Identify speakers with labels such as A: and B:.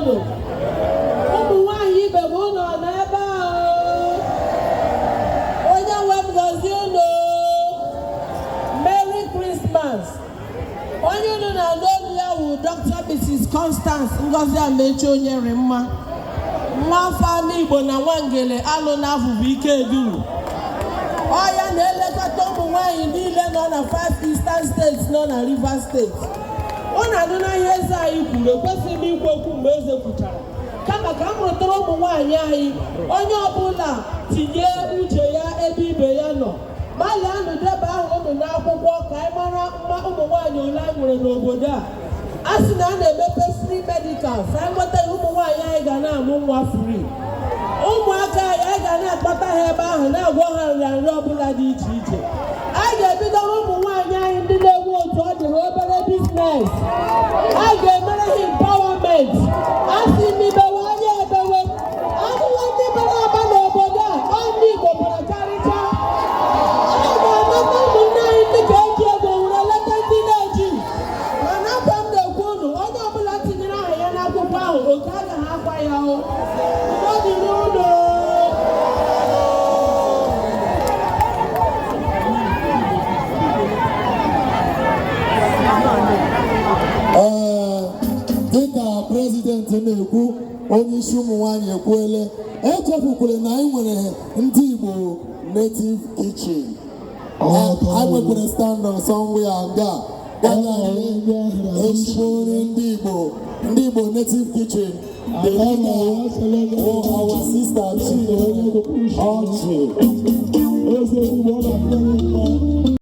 A: Unu ụmụ nwanyị ibe m, unu ọ nọ ebe a? Onye nwe m gọzie unu. Merry Christmas. Onye unu na-anụ olu ya wụ Dr. Mrs. Constance Ngozi Amechi Onyerimma, nwa afọ ama Igbo na Nwangele alụ na Avụvụ Ikeduru. Ọ ya na-elekọta ụmụ nwanyị niile nọ na five eastern states nọ na Rivers State. Unu anụna ihe eze anyị kwuru. Ekwesịghị m ikwu okwu mgbe eze kwuchara, kama ka m rụtụrụ ụmụ nwaanyị anyị, onye ọbụla tinye uche ya ebe ibe ya nọ. Gbalịanụ deba aha unu n'akwụkwọ ka anyị mara mma ụmụ nwaanyị ole anyị nwere n'obodo a. A sị na a na-emepe free medical, sa anyị nweta ya, ụmụ nwaanyị anyị ga na-amụ nwa free, ụmụaka anyị, anyị ga na-akpata ha ebe ahụ, na-agwọ ha nrịanrịa ọbụla dị iche iche. Anyị ga-ebidoro ụmụ nwaanyị anyị ndị na-enwe otu ọ dị ha obere business. A ga-emere ha empowerment. A sị m ibewe anya ebewe ahụhụ ndị bara aba n'obodo a. Ọ ndị Igbo bara karịchaa. Anyị ga-amata ụmụnne anyị ndị ka eji ego were leta ndị na-eji. Mana akwa m na-ekwu unu, onye ọbụla tinyere aha ya n'akwụkwọ ahụ, oke agaghị akwa ya. O udo dịrị unu.
B: Ee, dịka president na-ekwu, onye isi ụmụ nwanyị ekwuele. Echefukwere na anyị nwere ndị Igbo Native Kitchen. Anyị nwekwara stand on somewhere nga gaga ezigbo nri ndị Igbo. Ndị Igbo Native Kitchen, the leader, oh, our sister Chinyere Ọchị.
C: Eze Igbo, ọ na-adị mma.